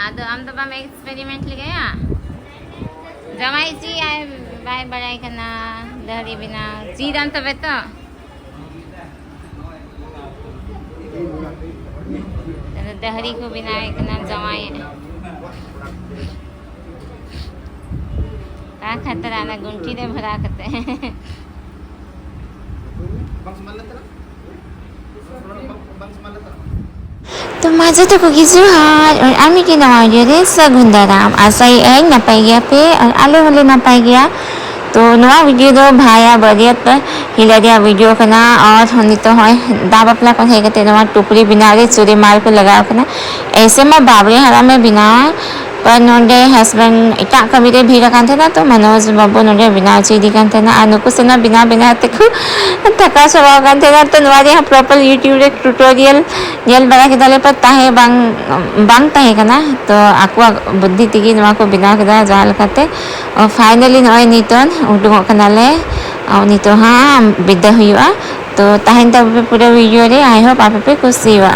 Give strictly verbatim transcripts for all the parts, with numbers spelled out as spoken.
ᱟᱫᱚ ᱟᱢ ᱫᱚ ᱵᱟᱢ experiment ᱞᱮᱜᱟᱭᱟ? ᱡᱟᱶᱟᱭ ᱪᱮᱫ ᱟᱭ ᱵᱟᱭ ᱵᱟᱲᱟᱭ ᱠᱟᱱᱟ ᱫᱟᱹᱦᱲᱤ ᱵᱮᱱᱟᱣ᱾ ᱪᱮᱫᱟᱢ ᱛᱚᱵᱮ ᱛᱚ᱾ ᱫᱟᱹᱦᱲᱤ ᱠᱚ ᱵᱮᱱᱟᱣᱮᱫ ᱠᱟᱱᱟ ᱡᱟᱶᱟᱭ᱾ ᱚᱱᱟ ᱠᱷᱟᱹᱛᱤᱨ ᱚᱱᱟ ᱜᱩᱱᱴᱷᱤ ᱨᱮ ᱵᱷᱚᱨᱟᱣ ᱠᱟᱛᱮ᱾ ᱛᱚ ᱢᱟ ᱡᱚᱛᱚ ᱠᱚᱜᱮ ᱡᱚᱦᱟᱨ, ᱟᱨ ᱟᱨ ᱢᱤᱫᱴᱮᱱ ᱱᱟᱣᱟ video ᱨᱮ ᱥᱟᱹᱜᱩᱱ ᱫᱟᱨᱟᱢ᱾ ᱟᱥᱟᱭᱮᱫ ᱟᱹᱧ ᱱᱟᱯᱟᱭ ᱜᱮᱭᱟ ᱯᱮ ᱟᱨ ᱟᱞᱮ ᱦᱚᱸᱞᱮ ᱱᱟᱯᱟᱭ ᱜᱮᱭᱟ᱾ ᱛᱚ ᱱᱚᱣᱟ video ᱫᱚ ᱵᱷᱟᱭᱟ ᱵᱟᱹᱨᱭᱟᱹᱛ ᱦᱤᱞᱟᱹ ᱨᱮᱭᱟᱜ video ᱠᱟᱱᱟ᱾ ᱟᱨ ᱱᱤᱛᱚᱜ ᱦᱚᱸᱜᱼᱚᱭ ᱫᱟᱜ ᱵᱟᱯᱞᱟ ᱠᱷᱚᱱ ᱦᱮᱡ ᱠᱟᱛᱮ ᱱᱚᱣᱟ ᱴᱩᱯᱨᱤ ᱵᱮᱱᱟᱣ ᱨᱮ ᱪᱩᱨᱤ ᱢᱟᱞ ᱠᱚ ᱞᱟᱜᱟᱣ ᱠᱟᱱᱟ᱾ ᱮᱭᱥᱮ ᱢᱟ ᱵᱟᱵᱨᱮ ᱦᱟᱲᱟᱢᱮ ᱵᱮᱱᱟᱣᱟ, ᱯᱟᱨ ᱱᱚᱰᱮ husband ᱮᱴᱟᱜ ᱠᱟᱹᱢᱤ ᱨᱮ ᱵᱷᱤᱲ ᱟᱠᱟᱱ ᱛᱟᱦᱮᱱᱟ, ᱛᱚ ᱢᱟᱱᱳᱡᱽ ᱵᱟᱹᱵᱩ ᱱᱚᱰᱮ ᱵᱮᱱᱟᱣ ᱦᱚᱪᱚᱭᱮᱫᱮ ᱠᱟᱱ ᱛᱟᱦᱮᱱᱟ᱾ ᱟᱨ ᱱᱩᱠᱩ ᱥᱟᱱᱟᱢ ᱵᱮᱱᱟᱣ ᱵᱮᱱᱟᱣ ᱛᱮᱠᱚ ᱛᱷᱟᱠᱟᱣ ᱪᱟᱵᱟ ᱟᱠᱟᱱ ᱛᱟᱦᱮᱱᱟ᱾ ᱛᱚ ᱱᱚᱣᱟ ᱨᱮᱭᱟᱜ proper YouTube ᱨᱮ tutorial ᱧᱮᱞ ᱵᱟᱲᱟ ᱠᱮᱫᱟᱞᱮ, ᱯᱟᱨ ᱛᱟᱦᱮᱸ ᱵᱟᱝ, ᱵᱟᱝ ᱛᱟᱦᱮᱸ ᱠᱟᱱᱟ᱾ ᱛᱚ ᱟᱠᱚᱣᱟᱜ ᱵᱩᱫᱽᱫᱷᱤ ᱛᱮᱜᱮ ᱱᱚᱣᱟ ᱠᱚ ᱵᱮᱱᱟᱣ ᱠᱮᱫᱟ ᱡᱟᱦᱟᱸ ᱞᱮᱠᱟᱛᱮ᱾ ᱚ, finally ᱱᱚᱜᱼᱚᱭ ᱱᱤᱛᱚᱜ ᱩᱰᱩᱝᱚᱜ ᱠᱟᱱᱟᱞᱮ᱾ ᱚ, ᱱᱤᱛᱚᱜ ᱦᱟᱸᱜ ᱵᱤᱫᱟᱹ ᱦᱩᱭᱩᱜᱼᱟ᱾ ᱛᱚ ᱛᱟᱦᱮᱱ ᱛᱟᱵᱚᱱ ᱯᱮ ᱯᱩᱨᱟᱹ video ᱨᱮ, I hope ᱟᱯᱮ ᱯᱮ ᱠᱩᱥᱤᱭᱟᱜᱼᱟ᱾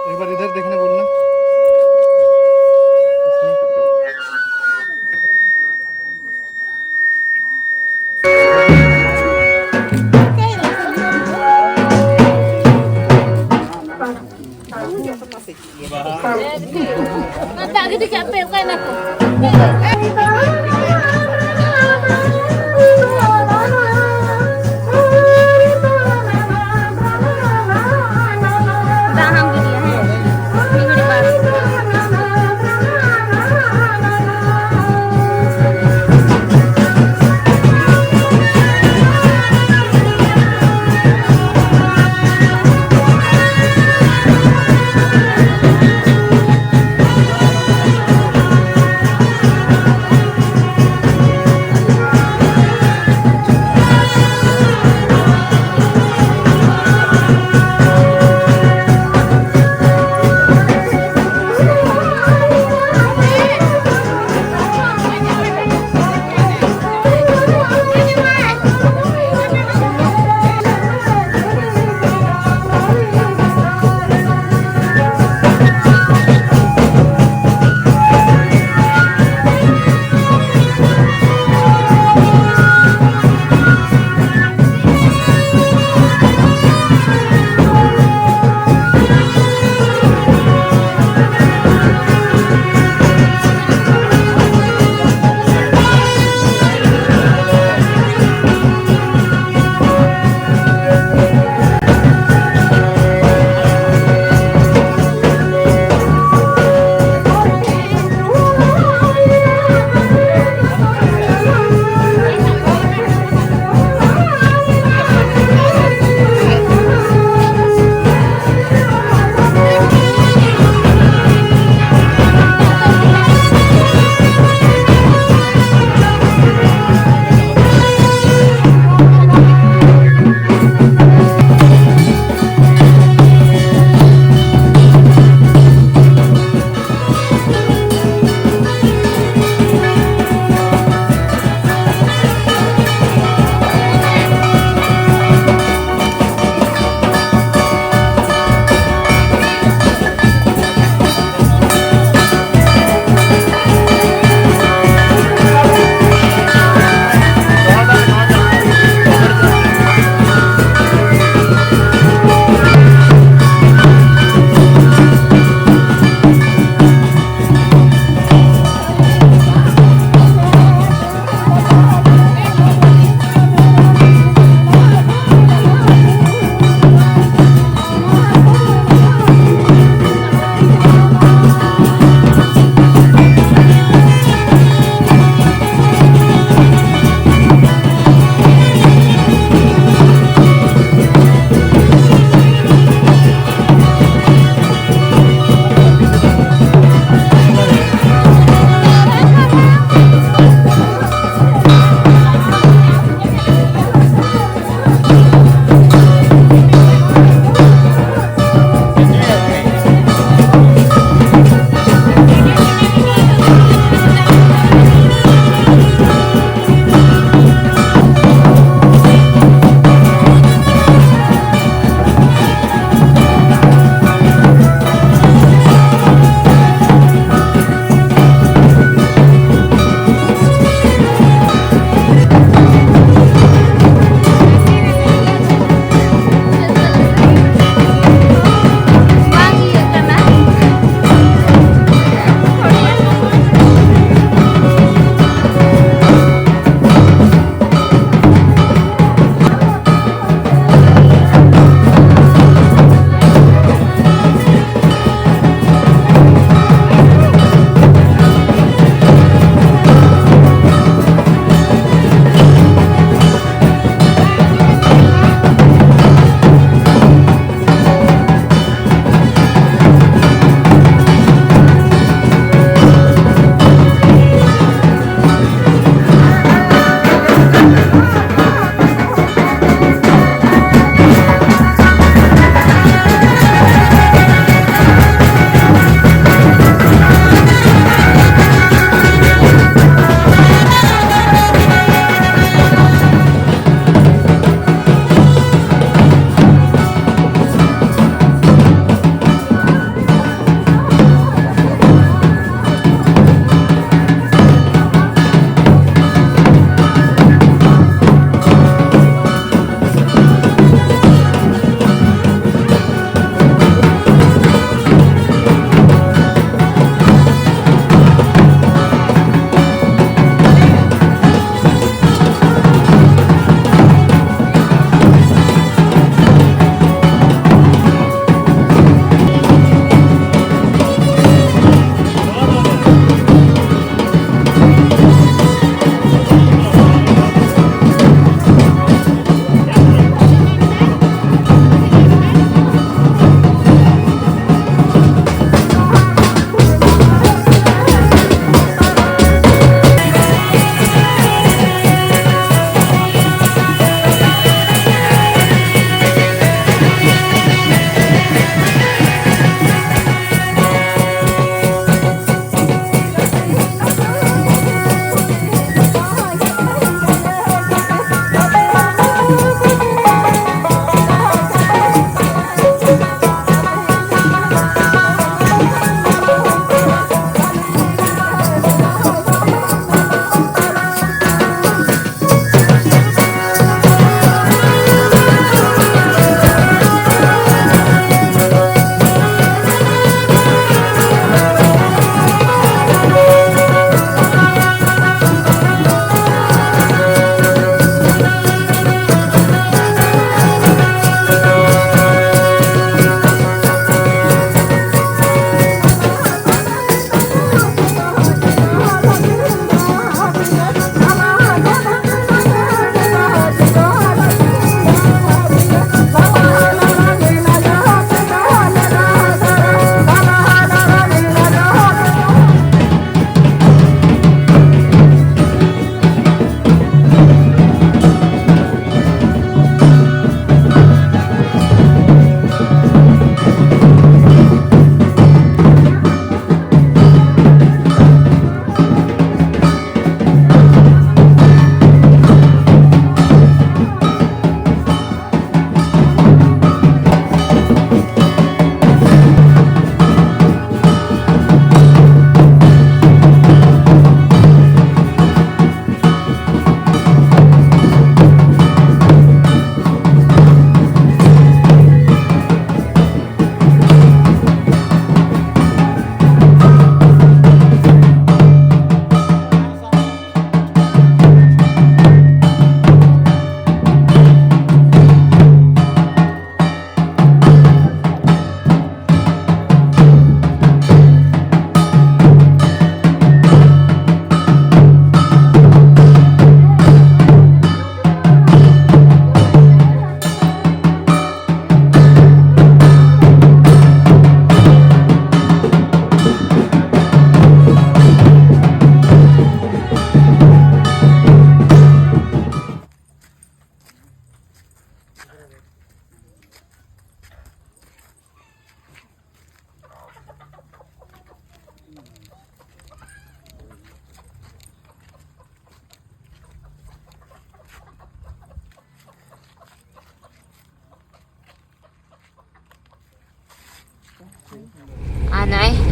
एक बार इधर देखने बोलना। ᱫᱟᱜ ᱜᱤᱰᱤ ᱠᱟᱜ ᱯᱮ, ᱚᱠᱟᱭ ᱱᱟᱠᱚ?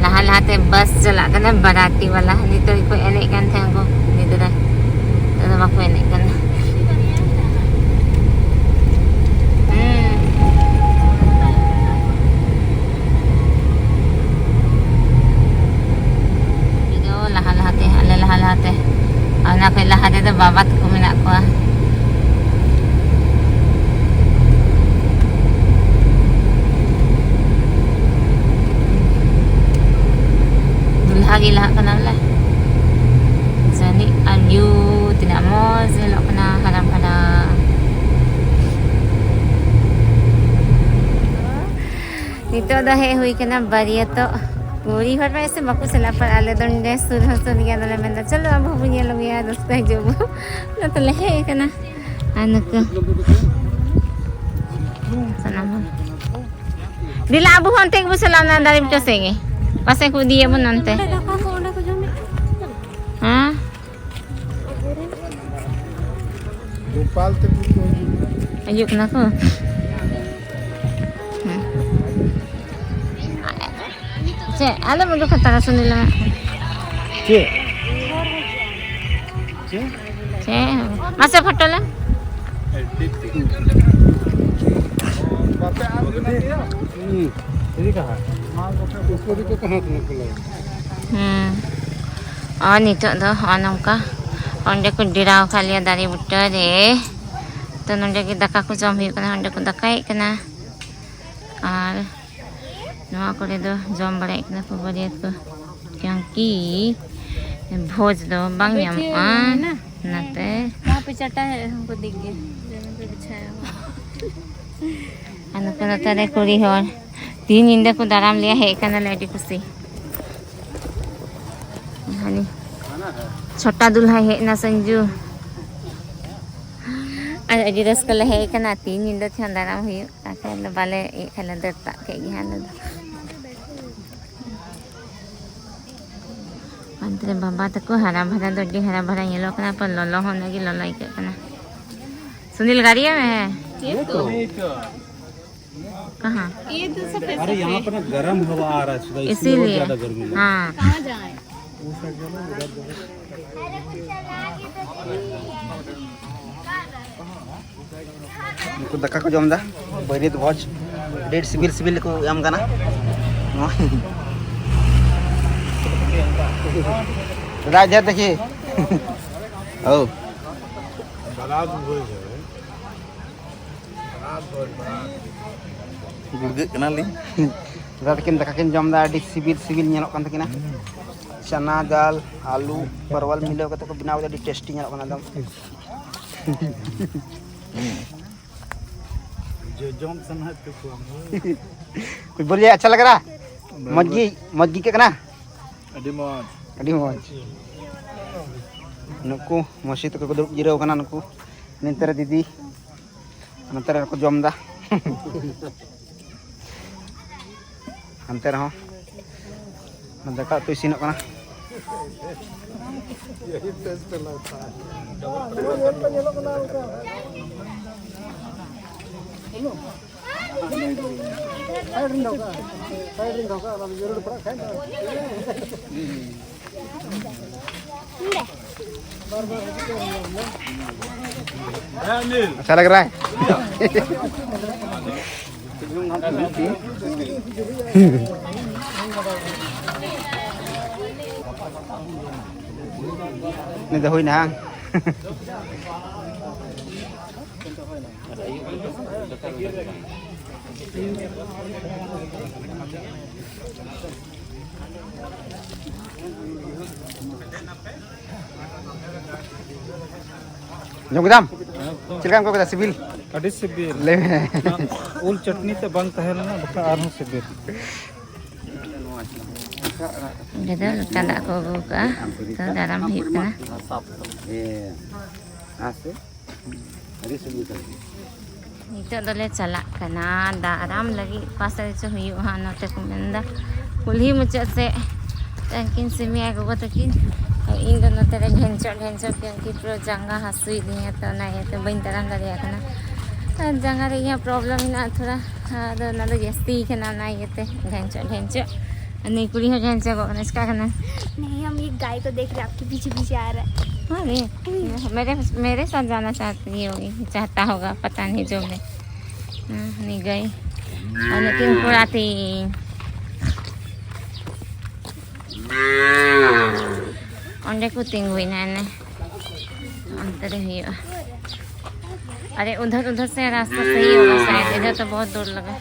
ᱞᱟᱦᱟ ᱞᱟᱦᱟᱛᱮ ᱵᱟᱥ ᱪᱟᱞᱟᱜ ᱠᱟᱱᱟ, ᱵᱟᱨᱟᱛᱤ ᱵᱟᱞᱟ᱾ ᱱᱤᱛᱚᱜ ᱜᱮᱠᱚ ᱮᱱᱮᱡ ᱠᱟᱱ ᱛᱟᱦᱮᱸ ᱩᱱᱠᱩ ᱜᱤᱫᱽᱨᱟᱹ, ᱱᱤᱛᱚᱜ ᱫᱚ ᱵᱟᱠᱚ ᱮᱱᱮᱡ ᱠᱟᱱᱟ᱾ ᱦᱩᱸ᱾ ᱤᱧ ᱫᱚ ᱞᱟᱦᱟ ᱞᱟᱦᱟᱛᱮ, ᱟᱞᱮ ᱞᱟᱦᱟ ᱞᱟᱦᱟᱛᱮ, ᱟᱨ ᱚᱱᱟ ᱠᱷᱚᱡ ᱞᱟᱦᱟ ᱨᱮᱫᱚ ᱵᱟᱵᱟ ᱛᱟᱠᱚ ᱢᱮᱱᱟᱜ ᱠᱚᱣᱟ᱾ ᱫᱩᱞᱦᱟ ᱜᱮ ᱞᱟᱦᱟᱜ ᱠᱟᱱᱟ ᱵᱚᱞᱮ᱾ ᱡᱟᱹᱱᱤᱡ ᱟᱨ view ᱛᱤᱱᱟᱹᱜ ᱢᱚᱡᱽ ᱧᱮᱞᱚᱜ ᱠᱟᱱᱟ, ᱦᱟᱨᱟ ᱵᱷᱟᱨᱟ᱾ ᱱᱤᱛᱚᱜ ᱫᱚ ᱦᱮᱡ ᱦᱩᱭ ᱠᱟᱱᱟ ᱵᱟᱹᱨᱭᱟᱹᱛᱚᱜ᱾ ᱠᱩᱲᱤ ᱦᱚᱲ ᱯᱮ ᱥᱮ ᱵᱟᱠᱚ ᱪᱟᱞᱟᱜᱼᱟ, ᱯᱟᱨ ᱟᱞᱮ ᱫᱚ ᱱᱚᱰᱮ ᱥᱩᱨ ᱦᱚᱸ ᱥᱩᱨ ᱜᱮᱭᱟ, ᱟᱫᱚᱞᱮ ᱢᱮᱱᱫᱟ, "ᱪᱚᱞᱚ ᱟᱵᱚ ᱦᱚᱸᱵᱚᱱ ᱧᱮᱞ ᱟᱹᱜᱩᱭᱟ, ᱨᱟᱹᱥᱠᱟᱹ ᱦᱤᱡᱩᱜ ᱟᱵᱚ᱾" ᱚᱱᱟ ᱛᱮᱞᱮ ᱦᱮᱡ ᱠᱟᱱᱟ᱾ ᱟᱨ ᱱᱩᱠᱩ ᱥᱟᱱᱟᱢ ᱦᱚᱲ᱾ ᱫᱮᱞᱟ, ᱟᱵᱚ ᱦᱚᱸ ᱚᱱᱛᱮ ᱜᱮᱵᱚ ᱪᱟᱞᱟᱜᱼᱟ, ᱚᱱᱟ ᱫᱟᱨᱮ ᱵᱩᱴᱟᱹ ᱥᱮᱫ ᱜᱮ᱾ ᱯᱟᱥᱮ ᱠᱚ ᱤᱫᱤᱭᱟᱵᱚᱱ ᱚᱱᱛᱮ᱾ ᱦᱮᱸ? ᱜᱳᱯᱟᱞ ᱛᱟᱠᱚ ᱠᱚ ᱦᱤᱡᱩᱜ ᱠᱟᱱᱟ᱾ ᱦᱤᱡᱩᱜ ᱠᱟᱱᱟ ᱠᱚ? ᱦᱮᱸ᱾ ᱪᱮᱫ? ᱟᱞᱚᱢ ᱩᱰᱩᱠ ᱦᱟᱛᱟᱲᱟ, ᱥᱩᱱᱤᱞ ᱢᱟ᱾ ᱪᱮᱫ? ᱪᱮᱫ? ᱪᱮᱫ? ᱢᱟᱥᱮ ᱯᱷᱳᱴᱳ ᱞᱮᱢ᱾ ᱵᱟᱯᱮ ᱟᱫ ᱞᱮᱱᱟ ᱜᱮᱭᱟ? ᱦᱩᱸ᱾ ᱴᱷᱤᱠ ᱟᱪᱷᱮ᱾ ᱩᱥᱠᱳ ᱵᱷᱤ ᱛᱚ ᱠᱟᱦᱟᱸ ᱥᱮ ᱱᱤᱠᱞᱟ? ᱦᱩᱸ᱾ ᱟᱨ ᱱᱤᱛᱚᱜ ᱫᱚ ᱦᱚᱸᱜᱼᱚ ᱱᱚᱝᱠᱟ ᱚᱸᱰᱮ ᱠᱚ ᱰᱮᱨᱟᱣ ᱟᱠᱟᱫ ᱞᱮᱭᱟ ᱫᱟᱨᱮ ᱵᱩᱴᱟᱹ ᱨᱮ᱾ ᱛᱚ ᱱᱚᱸᱰᱮ ᱜᱮ ᱫᱟᱠᱟ ᱠᱚ ᱡᱚᱢ ᱦᱩᱭᱩᱜ ᱠᱟᱱᱟ, ᱚᱸᱰᱮ ᱠᱚ ᱫᱟᱠᱟᱭᱮᱫ ᱠᱟᱱᱟ᱾ ᱟᱨ ᱱᱚᱣᱟ ᱠᱚᱨᱮ ᱫᱚ ᱡᱚᱢ ᱵᱟᱲᱟᱭᱮᱫ ᱠᱟᱱᱟ ᱠᱚ ᱵᱟᱹᱨᱭᱟᱹᱛ ᱠᱚ, ᱠᱤᱭᱩᱝᱠᱤ ᱵᱷᱚᱡᱽ ᱫᱚ ᱵᱟᱝ ᱧᱟᱢᱚᱜᱼᱟ᱾ ᱚᱱᱟᱛᱮ ᱱᱚᱣᱟ ᱯᱮ ᱪᱟᱴᱟ ᱦᱮᱡ ᱦᱚᱸᱠᱚ ᱫᱤᱠ ᱜᱮ᱾ ᱟᱨ ᱱᱩᱠᱩ ᱱᱚᱛᱮ ᱨᱮ ᱠᱩᱲᱤ ᱦᱚᱲ ᱛᱤᱱ ᱧᱤᱫᱟᱹ ᱠᱚ ᱫᱟᱨᱟᱢ ᱞᱮᱭᱟ, ᱦᱮᱡ ᱠᱟᱱᱟᱞᱮ ᱟᱹᱰᱤ ᱠᱩᱥᱤ᱾ ᱦᱟᱱᱤ ᱪᱷᱳᱴᱟ ᱫᱩᱞᱦᱟ ᱦᱮᱡ ᱮᱱᱟ ᱥᱚᱧᱡᱩ᱾ ᱟᱨ ᱟᱹᱰᱤ ᱨᱟᱹᱥᱠᱟᱹ ᱞᱮ ᱦᱮᱡ ᱠᱟᱱᱟ, ᱛᱤᱱ ᱧᱤᱫᱟᱹ ᱛᱮᱦᱚᱸ ᱫᱟᱨᱟᱢ ᱦᱩᱭᱩᱜ᱾ ᱟᱨ ᱠᱷᱟᱱ ᱫᱚ ᱵᱟᱞᱮ ᱤᱭᱟᱹᱜ ᱠᱷᱟᱱ ᱞᱮ ᱫᱟᱹᱲ ᱛᱟᱜ ᱠᱮᱫ ᱜᱮ ᱦᱟᱸᱜ ᱟᱞᱮ ᱫᱚ᱾ ᱚᱱᱛᱮ ᱨᱮ ᱵᱟᱵᱟ ᱛᱟᱠᱚ ᱦᱟᱨᱟ ᱵᱷᱟᱨᱟ ᱫᱚ ᱟᱹᱰᱤ ᱦᱟᱨᱟ ᱵᱷᱟᱨᱟ ᱧᱮᱞᱚᱜ ᱠᱟᱱᱟ, ᱯᱟᱨ ᱞᱚᱞᱚ ᱦᱚᱸ ᱩᱱᱟᱹᱜ ᱜᱮ ᱞᱚᱞᱚ ᱟᱹᱭᱠᱟᱹᱜ ᱠᱟᱱᱟ᱾ ᱥᱩᱱᱤᱞ ᱜᱟᱹᱰᱤᱭᱟᱹ ᱢᱮ᱾ कहाँ? ये तो सफेद अरे, यहाँ सफेद। पर ना गर्म हवा आ रहा है सुधा, इसलिए बहुत इसीलिए। ज्यादा गर्मी लग रही है। हाँ। कहाँ जाएं? ᱩᱱᱠᱩ ᱫᱟᱠᱟ ᱠᱚ ᱡᱚᱢ ᱮᱫᱟ, ᱵᱟᱹᱨᱭᱟᱹᱛ ᱵᱷᱚᱡᱽ᱾ ᱟᱹᱰᱤ ᱥᱤᱵᱤᱞ ᱥᱤᱵᱤᱞ ᱠᱚ ᱮᱢ ᱠᱟᱱᱟ᱾ ᱫᱟᱫᱟ, ᱤᱫᱷᱟᱨ ᱫᱮᱠᱷᱤᱭᱮ᱾ ᱳ᱾ ᱜᱩᱲᱜᱟᱹᱜ ᱠᱟᱱᱟᱞᱤᱧ᱾ ᱫᱟᱫᱟ ᱛᱟᱹᱠᱤᱱ ᱫᱟᱠᱟ ᱠᱤᱱ ᱡᱚᱢ ᱮᱫᱟ, ᱟᱹᱰᱤ ᱥᱤᱵᱤᱞ ᱥᱤᱵᱤᱞ ᱧᱮᱞᱚᱜ ᱠᱟᱱ ᱛᱟᱹᱠᱤᱱᱟ᱾ ᱪᱟᱱᱟ ᱫᱟᱞ, ᱟᱹᱞᱩ, ᱯᱟᱨᱣᱟᱞ ᱢᱤᱞᱟᱹᱣ ᱠᱟᱛᱮ ᱠᱚ ᱵᱮᱱᱟᱣ ᱮᱫᱟ, ᱟᱹᱰᱤ ᱴᱮᱥᱴᱤ ᱧᱮᱞᱚᱜ ᱠᱟᱱᱟ ᱮᱠᱫᱚᱢ᱾ ᱡᱚᱡᱚᱢ ᱥᱟᱱᱟ ᱦᱚᱪᱚ ᱠᱚᱣᱟᱢ᱾ ᱠᱩᱪ ᱵᱳᱞᱤᱭᱮ, ᱟᱪᱪᱷᱟ ᱞᱟᱜᱽ ᱨᱟᱦᱟ? ᱢᱚᱡᱽ ᱜᱮ, ᱢᱚᱡᱽ ᱜᱮ ᱟᱹᱭᱠᱟᱹᱜ ᱠᱟᱱᱟ? ᱟᱹᱰᱤ ᱢᱚᱡᱽ᱾ ᱟᱹᱰᱤ ᱢᱚᱡᱽ᱾ ᱱᱩᱠᱩ ᱢᱟᱹᱥᱤ ᱛᱟᱠᱚ ᱠᱚ ᱫᱩᱲᱩᱵ ᱡᱤᱨᱟᱹᱣ ᱠᱟᱱᱟ, ᱱᱩᱠᱩ ᱱᱚᱛᱮ ᱨᱮ ᱫᱤᱫᱤ, ᱱᱚᱛᱮ ᱨᱮ ᱠᱚ ᱡᱚᱢ ᱮᱫᱟ᱾ ᱦᱟᱱᱛᱮ ᱨᱮᱦᱚᱸ ᱫᱟᱠᱟ ᱩᱛᱩ ᱤᱥᱤᱱᱚᱜ ᱠᱟᱱᱟ᱾ अच्छा लग रहा है। ᱱᱤᱛ ᱫᱚ ᱦᱩᱭᱱᱟ ᱦᱟᱝ? ᱡᱚᱢ ᱠᱮᱫᱟᱢ? ᱪᱮᱫ ᱞᱮᱠᱟᱢ ᱟᱹᱭᱠᱟᱹᱣ ᱠᱮᱫᱟ? ᱥᱤᱵᱤᱞ? ᱟᱹᱰᱤ ᱥᱤᱵᱤᱞ᱾ ᱞᱟᱹᱭ ᱢᱮ᱾ ᱚᱱᱟ ᱩᱞ ᱪᱟᱹᱴᱱᱤ ᱛᱮ ᱵᱟᱝ ᱛᱟᱦᱮᱸ ᱞᱮᱱᱟ, ᱵᱟᱠᱷᱟᱱ ᱟᱨᱦᱚᱸ ᱥᱤᱵᱤᱞ᱾ ᱚᱸᱰᱮ ᱫᱚ ᱞᱚᱴᱟ ᱫᱟᱜ ᱠᱚ ᱟᱹᱜᱩ ᱠᱟᱜᱼᱟ, ᱛᱚ ᱫᱟᱨᱟᱢ ᱦᱩᱭᱩᱜ ᱠᱟᱱᱟ᱾ ᱱᱤᱛᱚᱜ ᱫᱚᱞᱮ ᱪᱟᱞᱟᱜ ᱠᱟᱱᱟ ᱫᱟᱨᱟᱢ ᱞᱟᱹᱜᱤᱫ, ᱚᱠᱟ ᱥᱮᱫ ᱨᱮᱪᱚ ᱦᱩᱭᱩᱜᱼᱟ ᱦᱟᱸᱜ, ᱱᱚᱛᱮ ᱠᱚ ᱢᱮᱱᱫᱟ ᱠᱩᱞᱦᱤ ᱢᱩᱪᱟᱹᱫ ᱥᱮᱫ᱾ ᱛᱟᱹᱠᱤᱱ ᱥᱤᱢᱤ ᱟᱨ ᱜᱚᱜᱚ ᱛᱟᱹᱠᱤᱱ, ᱟᱨ ᱤᱧ ᱫᱚ ᱱᱚᱛᱮ ᱨᱮ ᱰᱷᱮᱧᱪᱚᱜ ᱰᱷᱮᱧᱪᱚᱜ ᱠᱤᱭᱟᱹᱧ, ᱯᱩᱨᱟᱹ ᱡᱟᱸᱜᱟ ᱦᱟᱹᱥᱩᱭᱮᱫᱤᱧᱟ, ᱛᱚ ᱚᱱᱟ ᱤᱭᱟᱹᱛᱮ ᱵᱟᱹᱧ ᱛᱟᱲᱟᱢ ᱫᱟᱲᱮᱭᱟᱜ ᱠᱟᱱᱟ᱾ ᱟᱨ ᱡᱟᱸᱜᱟ ᱨᱮ ᱤᱧᱟᱹᱜ ᱯᱨᱚᱵᱞᱮᱢ ᱢᱮᱱᱟᱜᱼᱟ ᱛᱷᱚᱲᱟ, ᱟᱫᱚ ᱚᱱᱟ ᱫᱚ ᱡᱟᱹᱥᱛᱤ ᱠᱟᱱᱟ, ᱚᱱᱟ ᱤᱭᱟᱹᱛᱮ ᱜᱷᱮᱧᱪᱚᱜ ᱜᱷᱮᱧᱪᱚᱜ᱾ ᱩᱱᱤ ᱠᱩᱲᱤ ᱦᱚᱸ ᱜᱷᱮᱧᱪᱚᱜᱚᱜ ᱠᱟᱱᱟ, ᱪᱤᱠᱟᱹ ᱠᱟᱱᱟ? नहीं, हम ये गाय को देख रहे हैं, आपके पीछे पीछे आ रहा है। हाँ, नहीं, मेरे मेरे साथ जाना चाहती होगी, चाहता होगा, पता नहीं जो मैं। हाँ, नहीं गई। ᱟᱨ ᱱᱩᱠᱤᱱ ᱠᱚᱲᱟ ᱛᱤᱧ ᱚᱸᱰᱮ ᱠᱚ ᱛᱤᱸᱜᱩᱭᱮᱱᱟ, ᱚᱱᱮ ᱚᱱᱛᱮ ᱨᱮ ᱦᱩᱭᱩᱜᱼᱟ। अरे, उधर उधर से रास्ता सही होगा शायद, इधर तो बहुत दूर लगा।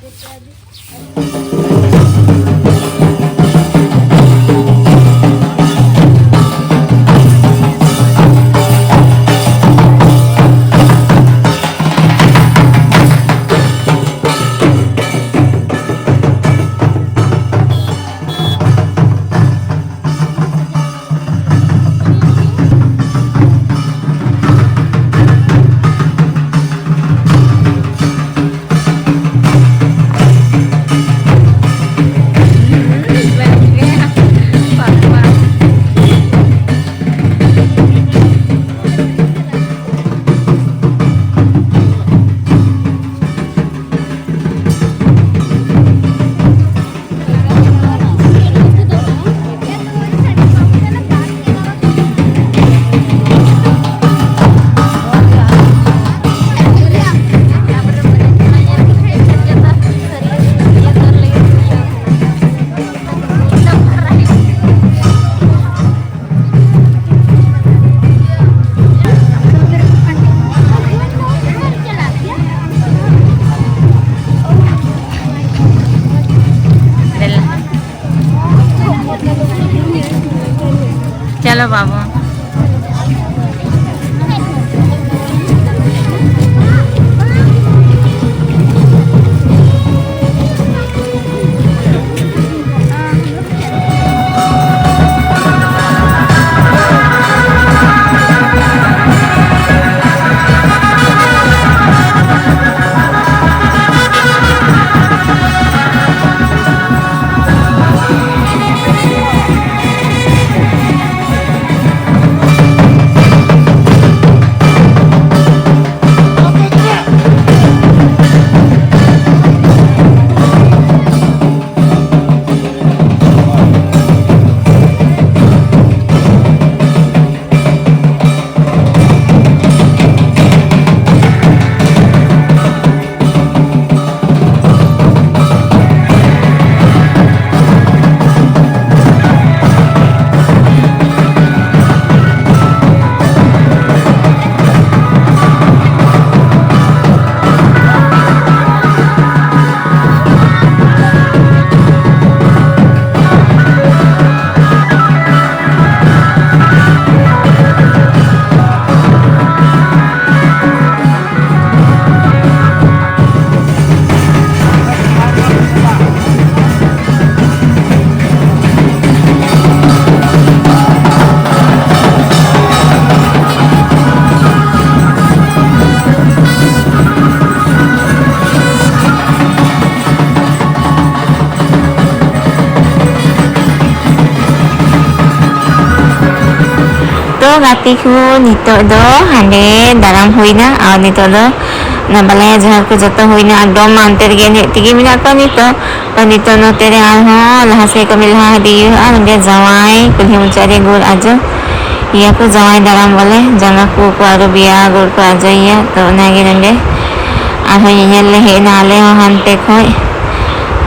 चलो बाबू। ᱠᱚ ᱱᱤᱛᱚᱜ ᱫᱚ ᱦᱟᱸᱰᱮ ᱫᱟᱨᱟᱢ ᱦᱩᱭᱱᱟ, ᱟᱨ ᱱᱤᱛᱚᱜ ᱫᱚ ᱚᱱᱟ ᱵᱟᱞᱟᱭᱟ ᱡᱟᱦᱟᱸ ᱠᱚ ᱡᱚᱛᱚ ᱦᱩᱭᱱᱟ, ᱟᱨ ᱰᱚᱢ ᱢᱟ ᱚᱱᱛᱮ ᱨᱮᱜᱮ ᱮᱱᱮᱡ ᱛᱮᱜᱮ ᱢᱮᱱᱟᱜ ᱠᱚᱣᱟ ᱱᱤᱛᱚᱜ᱾ ᱟᱨ ᱱᱤᱛᱚᱜ ᱱᱚᱛᱮ ᱨᱮ ᱟᱨᱦᱚᱸ ᱞᱟᱦᱟ ᱥᱮᱫ ᱠᱟᱹᱢᱤ ᱞᱟᱦᱟ ᱤᱫᱤ ᱦᱩᱭᱩᱜᱼᱟ᱾ ᱱᱚᱸᱰᱮ ᱡᱟᱶᱟᱭ ᱠᱩᱞᱦᱤ ᱢᱩᱪᱟᱹᱫ ᱨᱮ ᱜᱩᱲ ᱟᱡᱚ, ᱤᱭᱟᱹ ᱠᱚ ᱡᱟᱶᱟᱭ ᱫᱟᱨᱟᱢ ᱵᱚᱞᱮ, ᱡᱟᱸᱜᱟ ᱠᱚ ᱠᱚ ᱟᱹᱨᱩᱵᱮᱭᱟ, ᱜᱩᱲ ᱠᱚ ᱟᱡᱚᱭᱮᱭᱟ᱾ ᱛᱚ ᱚᱱᱟᱜᱮ ᱱᱚᱸᱰᱮ ᱟᱨᱦᱚᱸ ᱧᱮᱧᱮᱞ ᱞᱮ ᱦᱮᱡ ᱮᱱᱟ ᱟᱞᱮ ᱦᱚᱸ ᱦᱟᱱᱛᱮ ᱠᱷᱚᱡ᱾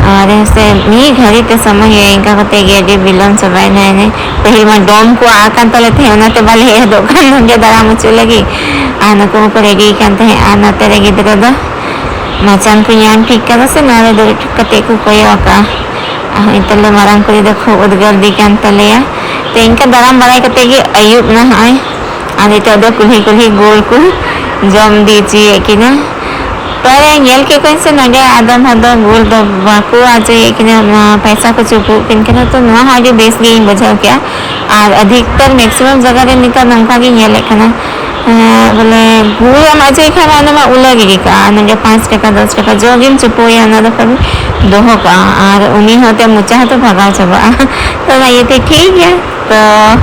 ᱟᱨ ᱥᱮ ᱢᱤᱫ ᱜᱷᱟᱹᱲᱤ ᱛᱮ ᱥᱚᱢᱚᱭ ᱦᱩᱭᱩᱜᱼᱟ, ᱤᱱᱠᱟ ᱠᱟᱛᱮ ᱜᱮ ᱟᱹᱰᱤ ᱵᱤᱞᱚᱢ ᱪᱟᱵᱟᱭᱮᱱᱟ᱾ ᱮᱱᱮ ᱯᱟᱹᱦᱤᱞ ᱢᱟ ᱰᱚᱢ ᱠᱚ ᱟᱜ ᱠᱟᱱ ᱛᱟᱞᱮ ᱛᱟᱦᱮᱸᱫ, ᱚᱱᱟᱛᱮ ᱵᱟᱞᱮ ᱦᱮᱡ ᱦᱚᱫᱚᱜ ᱠᱟᱱ ᱱᱚᱸᱰᱮ ᱫᱟᱨᱟᱢ ᱦᱚᱪᱚ ᱞᱟᱹᱜᱤᱫ᱾ ᱟᱨ ᱱᱩᱠᱩ ᱦᱚᱸᱠᱚ ᱨᱮᱰᱤ ᱠᱟᱱ ᱛᱟᱦᱮᱸᱫ, ᱟᱨ ᱱᱚᱛᱮ ᱨᱮ ᱜᱤᱫᱽᱨᱟᱹ ᱫᱚ ᱢᱟᱪᱟᱱ ᱠᱚ ᱧᱟᱢ ᱴᱷᱤᱠ ᱠᱟᱫᱟ ᱥᱮ, ᱱᱚᱣᱟ ᱨᱮ ᱫᱩᱲᱩᱵ ᱠᱟᱛᱮ ᱠᱚ ᱠᱚᱭᱚᱜ ᱟᱠᱟᱫᱼᱟ᱾ ᱟᱨ ᱱᱤᱛᱚᱜ ᱫᱚ ᱢᱟᱨᱟᱝ ᱠᱩᱲᱤ ᱫᱚ ᱠᱷᱩᱵ ᱩᱫᱽᱜᱟᱹᱨ ᱫᱤ ᱠᱟᱱ ᱛᱟᱞᱮᱭᱟ᱾ ᱛᱚ ᱤᱱᱠᱟ ᱫᱟᱨᱟᱢ ᱵᱟᱲᱟᱭ ᱠᱟᱛᱮ ᱜᱮ ᱟᱹᱭᱩᱵ ᱱᱟ ᱦᱚᱸᱜᱼᱚᱭ᱾ ᱟᱨ ᱱᱤᱛᱚᱜ ᱫᱚ ᱠᱩᱞᱦᱤ ᱠᱩᱞᱦᱤ ᱜᱩᱲ ᱠᱚ ᱡᱚᱢ ᱤᱫᱤ ᱦᱚᱪᱚᱭᱮᱫ ᱠᱤᱱᱟ᱾ ᱛᱚ ᱧᱮᱞ ᱠᱮᱫ ᱠᱚᱣᱟᱧ ᱥᱮ ᱱᱚᱰᱮ ᱟᱫᱚᱢ ᱦᱚᱲ ᱫᱚ ᱜᱩᱲ ᱫᱚ ᱵᱟᱠᱚ ᱟᱡᱚᱭᱮᱫ ᱠᱤᱱᱟ, ᱱᱚᱣᱟ ᱯᱟᱭᱥᱟ ᱠᱚ ᱪᱩᱯᱩᱜ ᱠᱤᱱ ᱠᱟᱱᱟ᱾ ᱛᱚ ᱱᱚᱣᱟ ᱦᱚᱸ ᱟᱹᱰᱤ ᱵᱮᱥ ᱜᱮ ᱤᱧ ᱵᱩᱡᱷᱟᱹᱣ ᱠᱮᱜᱼᱟ᱾ ᱟᱨ ᱟᱹᱫᱷᱤᱠᱛᱚᱨ maximum ᱡᱟᱭᱜᱟ ᱨᱮ ᱱᱤᱛᱚᱜ ᱱᱚᱝᱠᱟ ᱜᱤᱧ ᱧᱮᱞᱮᱫ ᱠᱟᱱᱟ᱾ ᱮᱸ, ᱵᱚᱞᱮ ᱜᱩᱲ ᱮᱢ ᱟᱡᱚᱭ ᱠᱷᱟᱱ ᱚᱱᱟ ᱢᱟ ᱩᱞᱟᱹ ᱜᱮ ᱤᱭᱠᱟᱹᱜᱼᱟ᱾ ᱱᱚᱰᱮ ᱯᱟᱸᱪ ᱴᱟᱠᱟ, ᱫᱚᱥ ᱴᱟᱠᱟ ᱡᱚ ᱜᱮᱢ ᱪᱩᱯᱩᱜ ᱮᱭᱟ, ᱚᱱᱟ ᱫᱚ ᱠᱷᱟᱹᱞᱤ ᱫᱚᱦᱚ ᱠᱟᱜᱼᱟ᱾ ᱟᱨ ᱩᱱᱤ ᱦᱚᱸ ᱮᱱᱛᱮᱫ ᱢᱚᱪᱟ ᱦᱚᱸᱛᱚ ᱵᱷᱟᱜᱟᱣ ᱪᱟᱵᱟᱜᱼᱟ᱾ ᱛᱚ ᱚᱱᱟ ᱤᱭᱟᱹᱛᱮ ᱴᱷᱤᱠ ᱜᱮᱭᱟ᱾ ᱛᱚ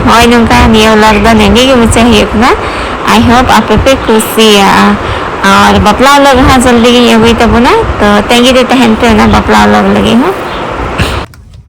ᱱᱚᱜᱼᱚᱭ ᱱᱚᱝᱠᱟ ᱱᱤᱭᱟᱹ vlog ᱫᱚ ᱱᱚᱰᱮ ᱜᱮ ᱢᱩᱪᱟᱹᱫ ᱦᱩᱭᱩᱜ ᱠᱟᱱᱟ᱾ I hope ᱟᱯᱮ ᱯᱮ ᱠᱩᱥᱤᱭᱟᱜᱼᱟ᱾ ᱟᱨ ᱵᱟᱯᱞᱟ vlog ᱦᱟᱸᱜ ᱡᱚᱞᱫᱤ ᱜᱤᱧ ᱟᱹᱜᱩᱭ ᱛᱟᱵᱚᱱᱟ, ᱛᱚ ᱛᱟᱺᱜᱤ ᱨᱮ ᱛᱟᱦᱮᱱ ᱯᱮ ᱚᱱᱟ ᱵᱟᱯᱞᱟ vlog ᱞᱟᱹᱜᱤᱫ ᱦᱚᱸ᱾